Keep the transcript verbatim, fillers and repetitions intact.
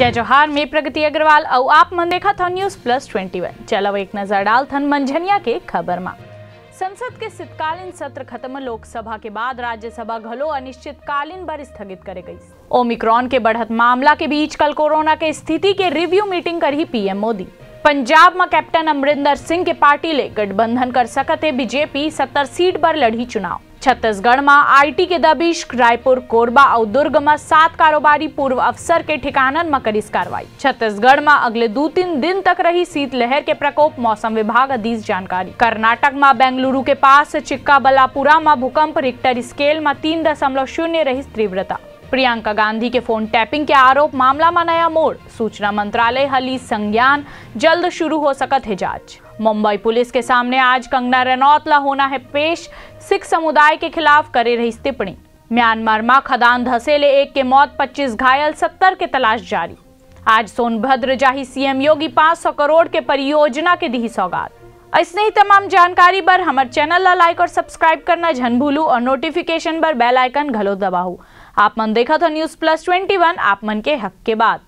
जय जोहार, मैं प्रगति अग्रवाल अउ आप मन देखत हव News Plus Twenty One। चलव एक नजर डालथन मंझनिया के खबर मा। संसद के शीतकालीन सत्र खत्म, लोकसभा के बाद राज्यसभा घलो अनिश्चितकालीन बर स्थगित करे गइस। ओमिक्रॉन के बढ़त मामला के बीच कल कोरोना के स्थिति के रिव्यू मीटिंग करही पीएम मोदी। पंजाब म कैप्टन अमरिंदर सिंह के पार्टी ले गठबंधन कर सकत हे बीजेपी, सत्तर सीट बर लड़ही चुनाव। छत्तीसगढ़ म आईटी के दबिश, रायपुर, कोरबा अउ दुर्ग म सात कारोबारी पूर्व अफसर के ठिकानन म करिस कार्रवाई। छत्तीसगढ़ म अगले दू तीन दिन तक रही शीतलहर के प्रकोप, मौसम विभाग ह दीस जानकारी। कर्नाटक म बेंगलुरु के पास चिक्काबल्लापुरा म भूकंप, रिक्टर स्केल म तीन दशमलव शून्य रहिस तीव्रता। प्रियंका गांधी के फोन टैपिंग के आरोप मामला म नया मोड़, सूचना मंत्रालय ह लीस संज्ञान, जल्द शुरू हो सकत हे जांच। मुंबई पुलिस के सामने आज कंगना रनौत ला होना हे पेश, सिख समुदाय के खिलाफ करे रहिस टिप्पणी। म्यांमार म खदान धसे ले एक के मौत, पच्चीस घायल, सत्तर के तलाश जारी। आज सोनभद्र जाही सीएम योगी, पाँच सौ करोड़ के परियोजना के दिही सौगात। अइसने ही तमाम जानकारी बर हमर चैनल ला लाइक अउ सब्सक्राइब करना झन भूलू अउ नोटिफिकेशन बर बेल आइकन घलो दबाहू। आप मन देखत हो News Plus Twenty One, आप मन के हक के बात।